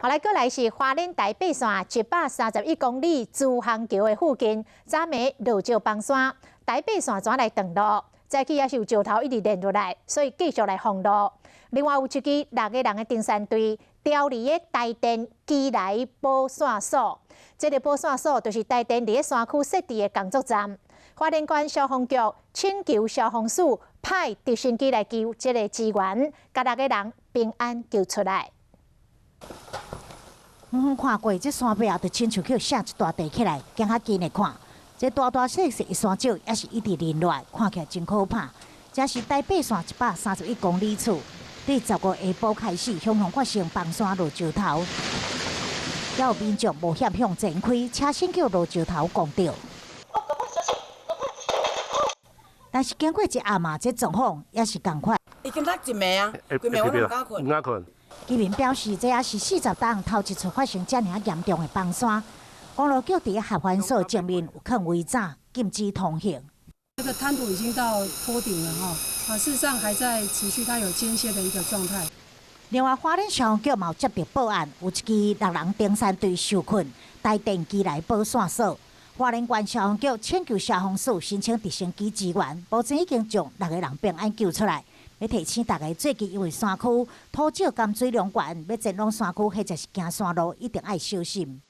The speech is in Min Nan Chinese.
好來，閣來是花蓮台八線131公里珠航橋的附近，昨暝落石崩山，台八線轉來斷路，早起也是有石頭一直連落來，所以繼續來封路。另外有一支六个人的登山隊，調離的台電基來保線所，這个保線所就是台電佇咧山區設置的工作站。花蓮縣消防局請求消防署派直升機來救這个支援，共六个人平安救出來。遠遠看過，這山壁就親像去卸一大塊起來，行較近的看，這大大細細的山石也是一直連落來，看起來真可怕。這是台八線131公里處，佇15下晡開始，雄雄發生崩山落石頭，也有民眾冒險向前開，車身叫落石頭摃著。但是經過一暗嘛，這狀況也是仝款。已經落一暝啊，規暝我攏毋敢睏。毋敢睏。居民表示，這也是40冬頭一次發生遮爾嚴重的崩山。公路局佇合歡所前面有囥圍柵，禁止通行。這個灘土已經到坡頂了哈，啊，事實上還在持續，它有間歇的一個狀態。另外，花蓮消防局嘛有接到報案，有一支六人登山隊受困，台電基來保線所。花蓮縣消防局請求消防署申請直升機支援，目前已經將六個人平安救出來。欲提醒大家，最近因為山區土石含水量懸，欲前往山區或者是行山路，一定愛小心。